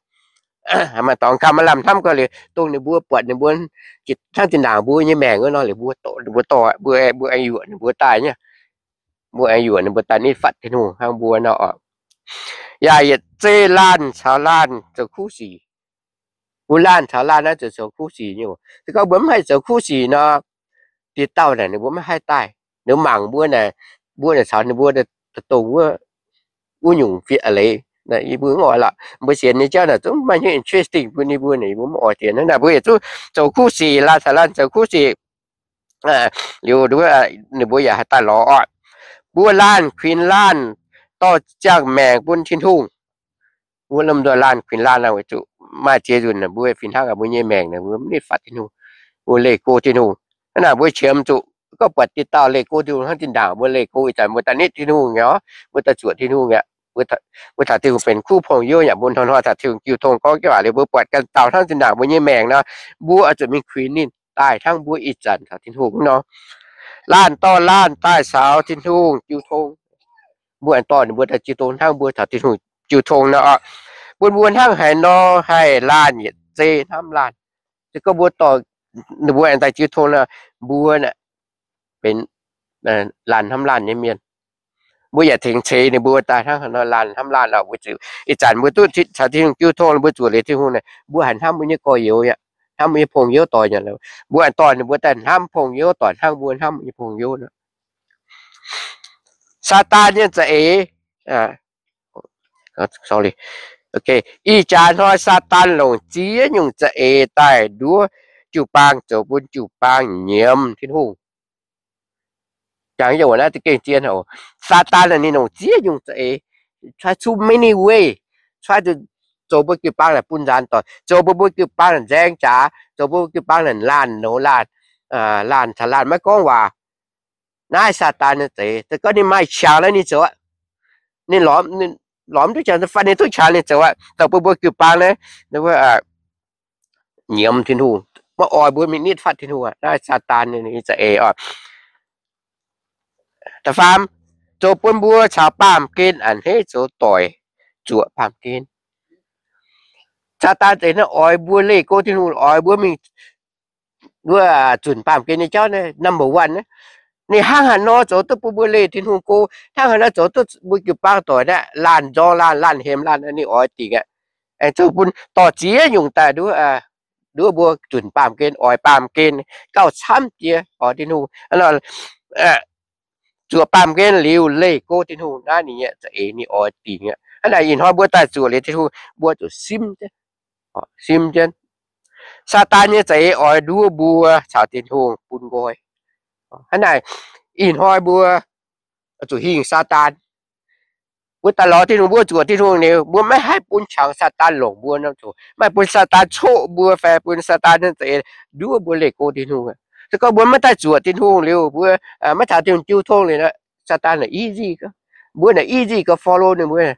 haiz maaih dorngx kaux maaih lamh hnamv gorx liuz, dongh ninh mbuo buatc ninh mbuo hnangv zinh ndaangc mbuo nyei maengc wuov nor, liuz mbuo dorh, mbuo dorh, mbuo, mbuo aengx yuoqc ninh mbuo daaih nyei. Mbuo aengx yuoqc ninh mbuo daaih nitv fatv Tin-Hungh hnangv mbuo nor oc. Yaac yietc zei laanh caux laanh zoux kuv sic. Mbuo laanh caux laanh naaiv zoux, zoux kuv sic nyei oc. Se gorngv mbuo mv haih zoux kuv sic nor, diex dauh naaic ninh mbuo maiv haih daaih. Ninh mangc mbuo naaic, mbuo naaic caux ninh mbuo daaih dongh wuov, wuov nyungc fiev a'leiz. Yie mbuo mv oix lorqc. Mbuo sienx nyei jauv naaic zungv maaih hnyouv interesting bun yie mbuo naaic, yie mbuo mv oix sienx. Hnangv naaic mbuo yietc zungv zoux kuv sic, laanh caux laanh zoux kuv sic. Liuz ninh mbuo yaac haih daaih lorz oc. Mbuo laanh kuinx laanh dorh ziangh maengc bun Tin-Hungh. Mbuo lomh nzoih laanh kuinx laanh weic zuqc maaih ziex nzunc mbuo fih hnangv mbuo nyei maengc mbuo mv nitv fatv Tin-Hungh, mbuo leih go Tin-Hungh. Hnangv naaic mbuo qiemx zuqc gorngv buatc diex dauh leih go Tin-Hungh hnangv zinh ndaangc mbuo leih go ih zanc mbuo daaih nitv Tin-Hungh nyei, mbuo daaih zuoqc Tin-Hungh aqv, mbuo taux Tin-Hungh benx kuv pong-youv aqv, mbuo hnoi-hnoi taux Tin-Hungh jiu tong gorngv jienv waac liuz mbuo buatc ganh dauh hnangv zinh ndaangc mbuo nyei maengc nor, mbuo oix zuqc mingh kuinx ninh daaih hnangv mbuo ih zanc taux Tin-Hungh nor. Laanh dorh laanh daaih caux Tin-Hungh jiu tong. Mbuo aengx dorh ninh mbuo daaih jiu tong hnangv mbuo taux Tin-Hungh jiu tong nor. Bun mbuo hnangv haaix nor haih laanh yietc zei hnamv laanh. Se gorngv mbuo dorh ninh mbuo aengx daaih jiu tong nor, mbuo benx laanh hnamv laanh nyei mienh. Mbuo yaac tengx ceix ninh mbuo daaih hnangv haaix nor laanh hnamv laanh oc. Weic zuqc ih zanc mbuo duqv caux Tin-Hungh jiu tong, mbuo zuoqc liuz Tin-Hungh naaic, mbuo haih hnamv mbuo nyei gorx-youz aqv. hnamv nyei pong youv doic. Mbuo aengx dorh ninh mbuo daaih hnamv pong youv doic hnangv mbuo hnamv nyei pong youv. Saadaan nyei za'eix, ih jaax hnoi Saadaan longc ziex nyungc za'eix daaih nduov jiu-baang zoux bun jiu-baang nyiemz Tin-Hungh. Jangx yie naaiv za'gengh zien oc. Saadaan ninh longc ziex nyungc za'eix, try too many way, try to zoux mbuo jiu-baang naaic bun nzaanx doic, zoux mbuo mbuo jiu-baang naaic nzaeng jaax, zoux mbuo jiu-baang naaic laanh nouz laanh, laanh caux laanh maiv gorngv waac. Naaiv Saadaan nyei za'eix, za'gengh ninh maaih qangx naaiv ninh zoux aqv. Ninh lorz, lorz mv duqv qangx, ninh duqv qangx ninh zoux aqv. Zoux bun mbuo jiu-baang naaiv nyiemz Tin-Hungh, maiv oix mbuo mingh nitv fatv Tin-Hungh aqv. Naaiv Saadaan nyei za'eix oc. Da'faam, zoux bun mbuo caux baamh gen a'hneiv zoux doic, zuoqc baamh gen. Saadaan za'eix naaiv oix mbuo leih go Tin-Hungh, oix mbuo mingh, mbuo zunc baamh gen nyei jauv naaiv number one. Ninh hnangv haaix nor zoux duqv bun mbuo leih Tin-Hungh go, hnangv haaix nor zoux duqv mbuo jiu-baang doic naaiv laanh nzorng laanh, laanh hemx laanh, ninh oix dingc aqv. Aengx zoux bun dorh ziex nyungc daaih nduov, nduov mbuo zunc baamh gen, oix baamh gen, gauh camv jiex oix Tin-Hungh. Zuoqc baamh gen liuz leih go Tin-Hungh, naaiv ninh nyei za'eix ninh oix dingc aqv. Hnangv naaic ih hnoi mbuo daaih zuoqc liuz Tin-Hungh, mbuo zuqc simv, simv jienv. Saadaan nyei za'eix oix nduov mbuo caux Tin-Hungh bun nqoi. Hnangv naaic ih hnoi mbuo zuqc hingh Saadaan. Mbuo daaih lorz Tin-Hungh, mbuo zuoqc Tin-Hungh liuz, mbuo maiv haih bun qangx Saadaan longc mbuo norm zuqc, maiv bun Saadaan coqv mbuo fai bun Saadaan nyei za'eix nduov mbuo leih go Tin-Hungh. Se gorngv mbuo maiv daaih zuoqc Tin-Hungh liuz, mbuo maiv caux Tin-Hungh jiu tong liuz, Saadaan naaic easy, mbuo naaic easy gauh follow ninh mbuo.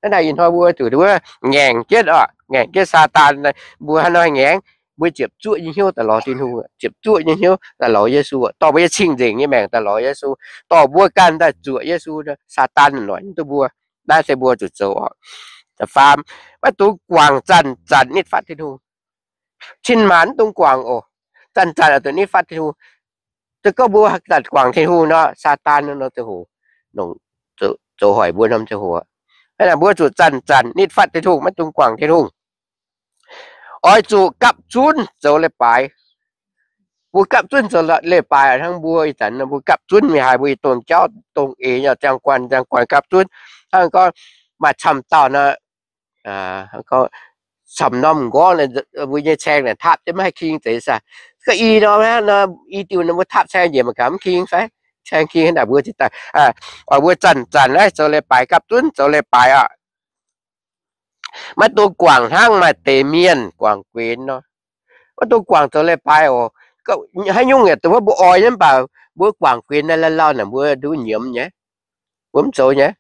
Hnangv naaic ih hnoi mbuo zuqc mbuo ngaengc jienv oc, ngaengc jienv Saadaan, mbuo haaix nor ngaengc, mbuo ziepc zuoqv nyei hnyouv daaih lorz Tin-Hungh, ziepc zuoqv nyei hnyouv daaih lorz Yesu, dorh mbuo nyei cing-nzengc nyei maengc daaih lorz Yesu, dorh mbuo ganh daaih zuoqc Yesu, Saadaan noic mv duqv mbuo. Naaiv se mbuo zuqc zoux oc. Da'faam, maiv dungx guangc zanc-zanc nitv fatv Tin-Hungh. Cin-maanc mv dungx guangc oc. Zanc-zanc oix zuqc nitv fatv Tin-Hungh. Se gorngv mbuo zanc guangc Tin-Hungh nor, Saadaan nor ziangh hoc zoux hoic mbuo norm ziangh hoc. Hnangv naaic mbuo zuqc zanc-zanc nitv fatv Tin-Hungh, maiv dungx guangc Tin-Hungh. Oix zuqc gapv zunv zoux leiz-baaix. Mbuo gapv zunv zoux leiz-baaix hnangv mbuo ih zanc mbuo gapv zunv mingh haiz mbuo i dongh jauv dongh eix nyei ziangh guanh ziangh guanh gapv zunv. Hnangv gorngv maaih camv dauh nor, camv norm m'nqorngv, mbuo nyei caeng naaic taapv jienv maiv haih king zeiz saah. Gorngv i norm aqv nor, i diuh nor mbuo taapv caeng njiec mangc gaax mv king fai? Caeng king hnangv naaic mbuo ziouc daaih, oix mbuo zanc-zanc naaiv zoux leiz-baaix, gapv zunv zoux leiz-baaix oc. Maiv dungx guangc hnangv maaih deix mienh guangc guenx nor. Maiv dungx guangc zoux leiz-baaix oc. Haaix nyungc yaac dongh wuov mbuo oix nyei mv baac mbuo guangc guenx naaiv lauh lauh naaic mbuo nduov nyiemz nyei, mbuo mv zoux nyei.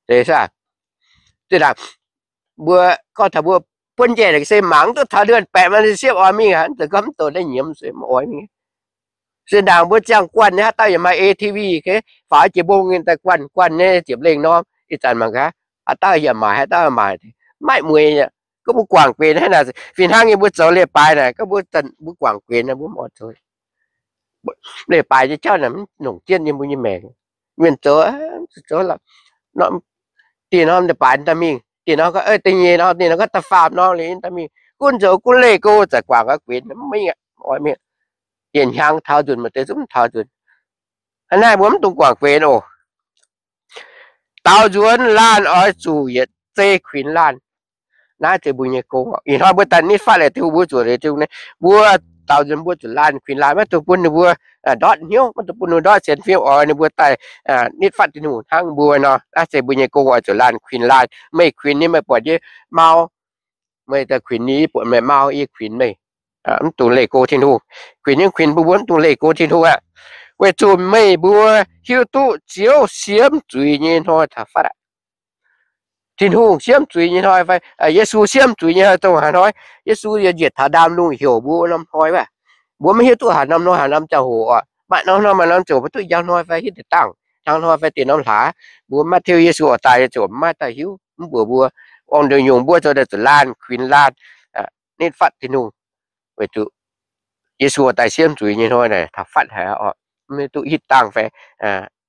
Zeiz saah? Zinh ndaangc mbuo gorngv taux mbuo buonv njaih se mangc duqv taux ndon baeqc maaih siepv oix mingh aqv, mv zeiz gorngv mv zoux naaiv nyiemz se mv oix mingh. Zinh ndaangc mbuo ziangh guanh nyei haaix dauh yaac maaih A T V, faaux jiex mbong daaih guanh guanh nyei ziepc lengh norm. Ih zanc mangc gaax, haaix dauh yaac maaic, haaix dauh maaic, maiv mueiz aqv. Gorngv mbuo guangc guenx hnangv naaic, fih hnangv nyei mbuo zoux leiz-baaix naaic, gorngv mbuo, mbuo guangc guenx naaic mbuo mv oix zoux. Leiz-baaix nyei jauv naaic mv longc jienv yiem mbuo nyei maengc. Mienh zoux, zoux, dingh norm leiz-baaix daaih mingh, dingh norm, da'nyeic norm, dingh norm gorngv da'faam norm liuz daaih mingh, gunv zoux gunv leih go, zaqc guangc gaax guenx mv mingh aqv, mv oix mingh. Yietc hnyangx taux nzunc maaih deix zungv mv taux nzunc. Hnangv naaiv mbuo mv dungx guangc guenx oc. Daaux nzuonx laanh oix zuqc yietc zei kuinx laanh. Naaiv zeiz mbuo nyei gong. Ih hnoi mbuo daaih nitv fatv leiz Tin-Hungh, mbuo zuqc leiz Tin-Hungh, mbuo daaux nzuonx mbuo zuqc laanh kuinx laanh, maiv dungx bun ninh mbuo ndortv hnyouv, maiv dungx bun ninh ndortv sienx fim, oix ninh mbuo daaih nitv fatv Tin-Hungh hnangv mbuo nor. Naaiv se mbuo nyei gong, oix zuqc laanh kuinx laanh. Meih kuinx nyei, meih buatc nyei mau, meih daaih kuinx nyei, yie buatc meih mau, yie kuinx meih. Mv dungx leih go Tin-Hungh. Kuinx nyei kuinx bun mbuo mv dungx leih go Tin-Hungh aqv. Weic zuqc meih mbuo hiuv duqv Ziouv siemv zuiz nyei hnoi taux fatv aqv. Tin-Hungh siemv zuiz nyei hnoi fai Yesu siemv zuiz nyei hnoi dongh haaix hnoi? Yesu yaac njiec taux ndaamv-lungh heuc mbuo norm hnoi wuov. Mbuo maiv hiuv duqv haaix norm hnoi haaix norm ziangh hoc oc. Maaih norm hnoi maaih norm ziangh hoc mbuo duqv njang hnoi fai hiuv deix dangh, njang hnoi fai dinh norm hlaax, mbuo maiv hiuv. Yesu oix daaih nyei ziouc maiv daaih hiuv. Mv baac mbuo orn nduqc nyungc mbuo zoux daaih zuqc laanh kuinx laanh nitv fatv Tin-Hungh. Weic zuqc Yesu oix daaih siemv zuiz nyei hnoi naaic taux fatv haic oc. Maiv duqv hitv dangh fai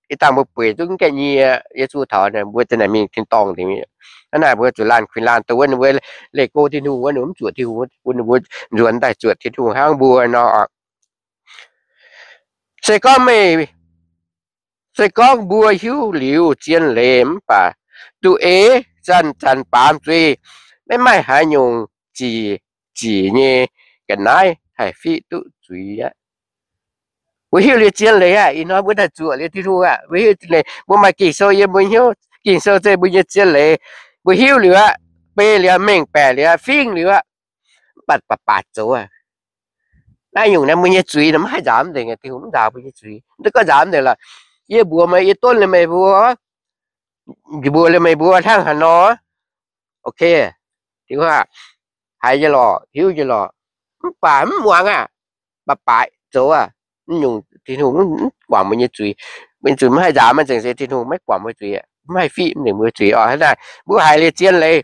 Ih zanc mbuo bueix duqv gaengh nyie Yesu taux, mbuo za'naaic mingh tin-dorngh dingc. Hnangv naaic mbuo zuqc laanh kuinx laanh dongh wuov ninh mbuo leih go Tin-Hungh wuov, ninh mbuo mv zuoqc Tin-Hungh, ninh mbuo nzuonx daaih zuoqc Tin-Hungh hnangv mbuo nor. Se gorngv meih, se gorngv mbuo hiuv liuz zien leiz mv baac duqv eix zanc zanc baamz zuiz, maiv maaih haaix nyungc zic, zic nyei ga'naaiv haih fiqv duqv zuiz aqv. Mbuo hiuv liuz zien leiz aqv, ih hnoi mbuo daaih zuoqc liuz Tin-Hungh aqv, mbuo hiuv liuz, mbuo maaih Ging-Sou yiem mbuo hnyouv, Ging-Sou se mbuo nyei zien leiz. Mbuo hiuv liuz aqv, beiv liuz aqv, mengh baeqc liuz aqv, fingv liuz aqv, mv baac baac baac zoux aqv. Naaiv nyungc naaiv mbuo nyei zuiz nor maiv haih nzaaux nzengc, Tin-Hungh mv nzaaux mbuo nyei zuiz. Mv duqv gorngv nzaaux nzengc lorqc. Yie mbuox meih, yie donv liuz meih mbuo, mbuox liuz meih mbuo hnangv haaix nor, ok, Tin-Hungh haiz nyei lorqc, hiuv nyei lorqc, mv baac mv muangx aqv, baac baac zoux aqv. Naaiv nyungc Tin-Hungh mv guangc mbuo nyei zuiz. Mbuo nyei zuiz maiv haih nzaaux maiv nzengc se Tin-Hungh maiv guangc mbuo zuiz, maiv haih fiqv nzengc mbuo zuiz oc. Hnangv naaic mbuo haiz liuz zien leiz,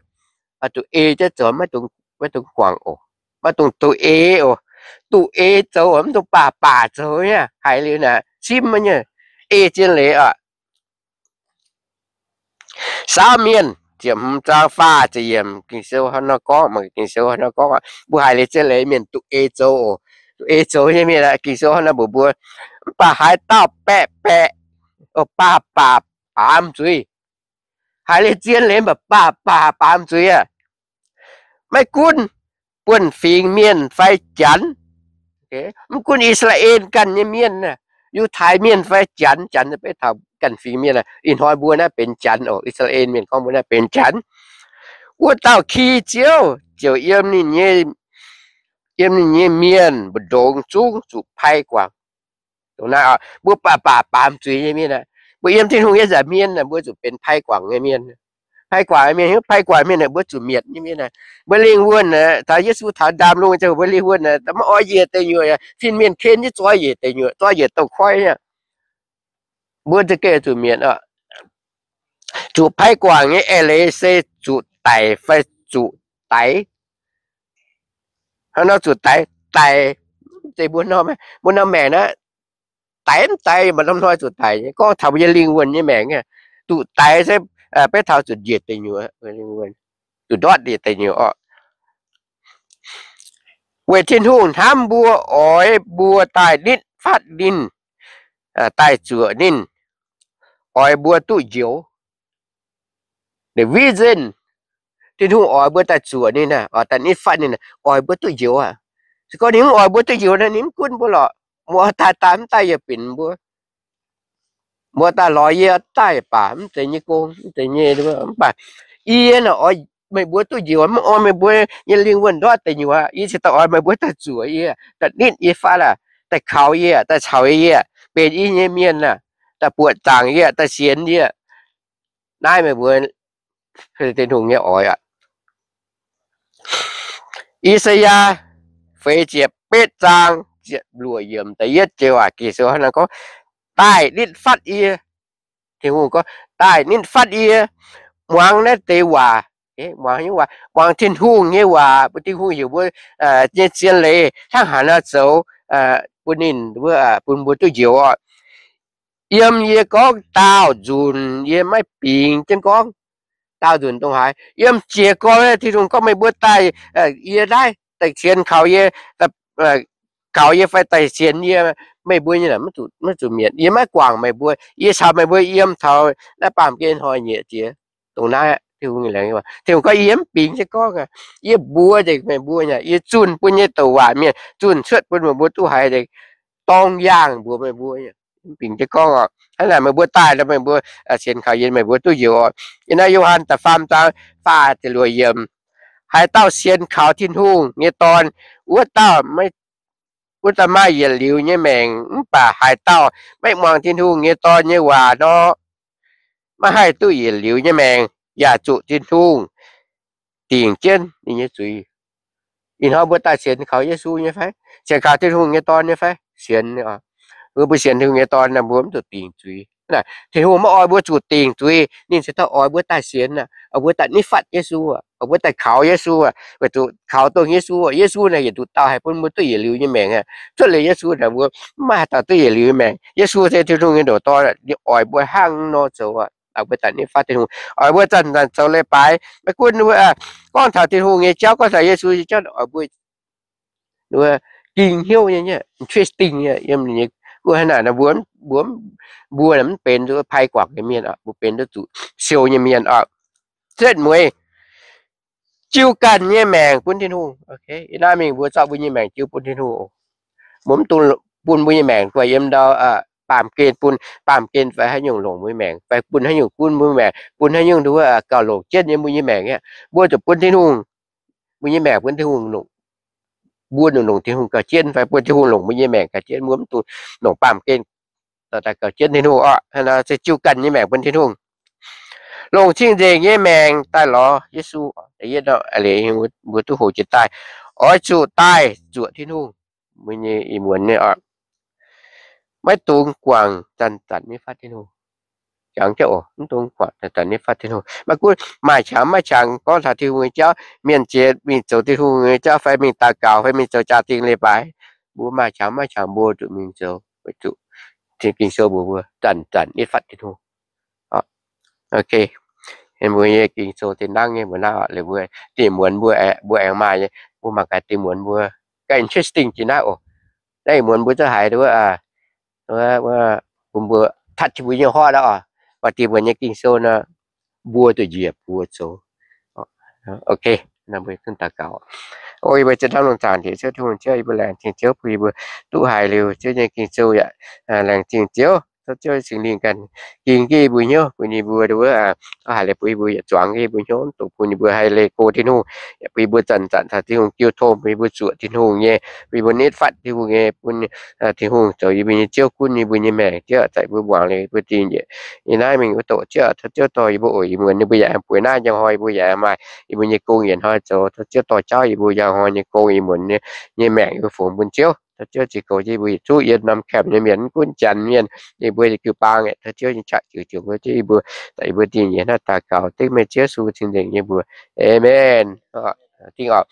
duqv eix jienv zoux, maiv dungx, maiv dungx guangc oc. Maiv dungx duqv eix oc. Duqv eix zoux, mv dungx baac baac zoux nyei. Haiz liuz naaic simv nyei, ei zien leiz oc. Saauv Mienh ziepc hmz zaang faah ziepc yiemc, Ging-Sou hnangv nor gorngv, Ging-Sou hnangv nor gorngv, mbuo haiz liuz zien leiz mienh duqv ei zoux oc. Duqv ei zoux nyei mienh, Ging-Sou hnangv nor mbuox mbuo. Mv baac haaix dauh baeqc baeqc, baac baac baamz zuiz. Haiz liuz zien leiz mv baac baac baac baamz zuiz aqv. Maiv gunv buonv-fingx mienh fai Janx, mv gunv I^saa^laa^en ganh nyei mienh, Yiutai mienh fai Janx, Janx beiv taux ganh fingx mienh, ih hnoi mbuo naaiv benx Janx oc. I^saa^laa^en mienh gorngv mbuo naaiv benx Janx. Wuov dauh ki Ziouv ziouc yiem ninh nyei, yiem ninh nyei mienh mbu'ndongx zungv zuqc pai guangc. Dongh naaiv mbuo baac baac baamz zuiz nyei mienh, mbuo yiem Tin-Hungh nyei nza'hmien, mbuo zuqc benx pai guangc nyei mienh. Pai guangc nyei mienh, pai guangc mienh, mbuo zuqc mietc nyei mienh. Mbuo lingh wuonh taux Yesu taux ndaamv-lungh, mbuo lingh wuonh maiv oix njiec deic nyuoqc, fin-mienh ken jienv zoi njiec deic nyuoqc, zoi njiec douz-koiv. Mbuo za'gengh zuqc mietc oc. Zuqc pai guangc nyei eix leiz se zuqc daic fai zuqc daix. Hnangv nor zuqc daix, daix, mbuo norm, mbuo norm maengc naaiv, daix mv daix, maaih norm hnoi zuqc daic nyei. Gorngv taux mbuo nyei lingh wuonh nyei maengc, zuqc daix se beiv taux zuqc njiec deic nyuoqc, zuqc ndortv njiec deic nyuoqc oc. Weic Tin-Hungh hnamv mbuo, oix mbuo daaih nitv fatv ninh, daaih zuoqc ninh, oix mbuo duqv njoux. The reason, Tin-Hungh oix mbuo daaih zuoqc ninh, oix daaih nitv fatv ninh, oix mbuo duqv njoux aqv. Se gorngv ninh mv oix mbuo duqv njoux nor, ninh mv gunv mbuo lorqc. Mbuo daaih daaih mv daaih yaac binc mbuo. Mbuo daaih lorz yie daaih baac mv zeiz nyei gong, mv zeiz nyei. Mv baac yie naaic oix meih mbuo duqv njoux, mv oix meih mbuo nyei lingh wuonh ndortv deic nyuoqc. Yie cingx daaih oix meih mbuo daaih zuoqc yie, daaih nitv yie fatv aqv, daaih kaux yie, daaih caux yie, benx yie nyei mienh aqv, daaih buoqc zaangc yie, daaih sienx yie. Naaiv meih mbuo Tin-Hungh nyei oix aqv. I^saa^yaa feix ziepc betv zaang ziepc luoqc yiemc da'yietv joux waac Ging-Sou hnangv naaiv gorngv, daaih nitv fatv yie. Tin-Hungh gorngv, daaih nitv fatv yie, muangx naaiv deix waac, muangx nyei waac, muangx Tin-Hungh nyei waac, bun Tin-Hungh heuc mbuo nyei zien leiz hnangv haaix nor zoux, bun ninh, bun mbuo duqv njoux oc. Yiem yie gorngv daauh nzunc yie maiv bingx jienv gorngv. Daauh nzunc dongh haaix? Yiem jiez gorn Tin-Hungh gorngv meih mbuo daaih yie naaiv, daaih sienx kaux yie, kaux yie fai daaih sienx yie, meih mbuo nyei maiv zuqc mietc. Yie maiv guangc meih mbuo. Yie caux meih mbuo yiem taux naaiv baamh gen hnoi nyieqc jiex. Dongh naaiv Tin-Hungh laengz, Tin-Hungh gorngv yie mv bingx jienv gorngv aqv. Yie mbuox nzengc meih mbuo aqv. Yie zunh bun nyei douc waac mienh, zunh cuotv bun meih mbuo duqv haiz nzengc, dorng yaangh mbuox meih mbuo. Mv bingx jienv gorngv oc. Hnangv naaic meih mbuo daaih nor, meih mbuo sienx kaux yie, meih mbuo duqv njoux oc. Yiem naaiv Yo^han da'faam zaang faah ziepc luoqc yiemc, haaix dauh sienx kaux Tin-Hungh nyei Dorn, wuov dauh, wuov dauh maaih yietc liuz nyei maengc. Mv baac haaix dauh maiv muangx Tin-Hungh nyei Dorn nyei waac nor, maiv haih duqv yietc liuz nyei maengc, yaac zuqc Tin-Hungh dingc jienv ninh nyei zuiz. Ih hnoi mbuo daaih sienx kaux Yesu nyei fai? Sienx kaux Tin-Hungh nyei Dorn nyei fai? Sienx. Mbuo, mbuo sienx Tin-Hungh nyei Dorn, mbuo mv zuqc dingc zuiz. Tin-Hungh maiv oix mbuo zuqc dingc zuiz, ninh cingx daaih oix mbuo daaih sienx, oix mbuo daaih nitv fatv Yesu. Oix mbuo daaih kaux Yesu, weic zuqc kaux dongh Yesu, Yesu naaic yietc nduqc dauh haih bun mbuo duqv yietc liuz nyei maengc aqv. Cuotv liuz Yesu naaic mbuo mv maaih haaix dauh duqv yietc liuz nyei maengc. Yesu se Tin-Hungh nyei ndoqc Dorn, ninh oix mbuo hnangv nor zoux aqv. Oix mbuo zanc-zanc nitv fatv Tin-Hungh, oix mbuo zanc-zanc zoux leiz-baaix. Maiv gunv gorngv taux Tin-Hungh nyei jauv, gorngv taux Yesu nyei jauv, oix mbuo ging hnyouv nyei, interesting nyei yiem ninh nyei guoqv hnangv naaic. Mbuo, mbuo, mbuo mv benx nduov pai guangc nyei mienh oc, mbuo benx nduov zuqc siou nyei mienh oc. Setv mueiz jiu ganh nyei maengc bun Tin-Hungh. Ih hnoi mingh mbuo zorqv mbuo nyei maengc jiu bun Tin-Hungh. Mbuo mv dungx bun mbuo nyei maengc guaix yiem ndau baamh gen bun, baamh gen fai haaix nyungc longc mbuo nyei maengc, fai bun haaix nyungc gunv mbuo nyei maengc, bun haaix nyungc nduov gauh longc jienv nyei mbuo nyei maengc aqv. Mbuo zuqc bun Tin-Hungh, mbuo nyei maengc bun Tin-Hungh longc, mbuo longc, longc Tin-Hungh gauh jienv, fai bun Tin-Hungh longc mbuo nyei maengc gauh jienv, mbuo mv dungx longc baamh gen daaih gauh jienv Tin-Hungh oc. Hnangv naaic se jiu ganh nyei maengc bun Tin-Hungh, longc cing-nzengc nyei maengc daaih lorz Yesu. Mbuo duqv hoqc jiex daaih, oix zuqc daaih zuoqc Tin-Hungh, mbuo nyei ih muonz nyei oc. Maiv dungx guangc zanc-zanc nitv fatv Tin-Hungh. Jangx jienv oc, mv dungx guangc zanc-zanc nitv fatv Tin-Hungh. Maiv gunv maaih qangx maiv qangx gorngv taux Tin-Hungh nyei jauv, mienh ziex mingh zoux Tin-Hungh nyei jauv fai mingh daux gaux fai mingh zoux jaa-dingh leiz-baaix, mbuo maaih qangx maiv qangx mbuo zuqc mingh zoux, weic zuqc Ging-Sou mbuox mbuo zanc-zanc nitv fatv Tin-Hungh. Mbuo nyei Ging-Sou zinh hnangv nyei mbuo naaiv oc, liuz mbuo dingh muonz mbuo, mbuo aengx maaih nyei, mbuo mangc gaax dingh muonz mbuo ganh interesting jiex naaiv oc. Naaiv muonz mbuo zungv haiz wuov, bun mbuo touch mbuo nyei hoic aqv oc. Baac dingh muonz nyei Ging-Sou nor, mbuo zuqc njiec buoz zoux. Ok, mbuo daux gaux. O yie mbuo zinh hnamv lungh zaangc Diex Ziouv Tin-Hungh, Ziouv yie mbuo laengz zingh Ziouv bun yie mbuo duqv haiz liuz Ziouv nyei Ging-Sou yaac laengz zingh Ziouv. Tov Ziouv Singx Lingh ganh ging jienv yie mbuo hnyouv, bun yie mbuo wuov, tov haiz leiz bun yie mbuo yietc zuangx yie mbuo hnyouv, dongh bun yie mbuo haih leih go Tin-Hungh, bun yie mbuo zanc-zanc taux Tin-Hungh jiu tong, bun yie mbuo zuoqc Tin-Hungh nyei, bun yie mbuo nitv fatv Tin-Hungh nyei, bun Tin-Hungh zoux yie mbuo nyei Ziouv gunv yie mbuo nyei maengc, Ziouv aac, zaqc yie mbuo muangx liuz yie mbuo dingh njiec. Ih naaiv mingh wuov doqc Ziouv, tov Ziouv dorh yie mbuo oc, ih muonz yie mbuo yaac aengx bueix naaiv njang hnoi yie mbuo yaac aengx maaih yie mbuo nyei gong yietc hnoi zoux. Tov Ziouv dorh jauv yie mbuo njang hnoi nyei gong, ih muonz nyei maengc yie mbuo fungx bun Ziouv. Tov Ziouv ziux goux jienv yie mbuo yietc zungv yiem norm camp nyei mienh, mv gunv Janx mienh, yie mbuo yietc jiu-baang aeqv, tov Ziouv nyei qaqv ziux ziux mbuo, yie mbuo, yie mbuo dingh njiec hnangv daux gaux dengv meih Ziouv Yesu cing-nzengc nyei mbuox. Aamen. Dingh oc.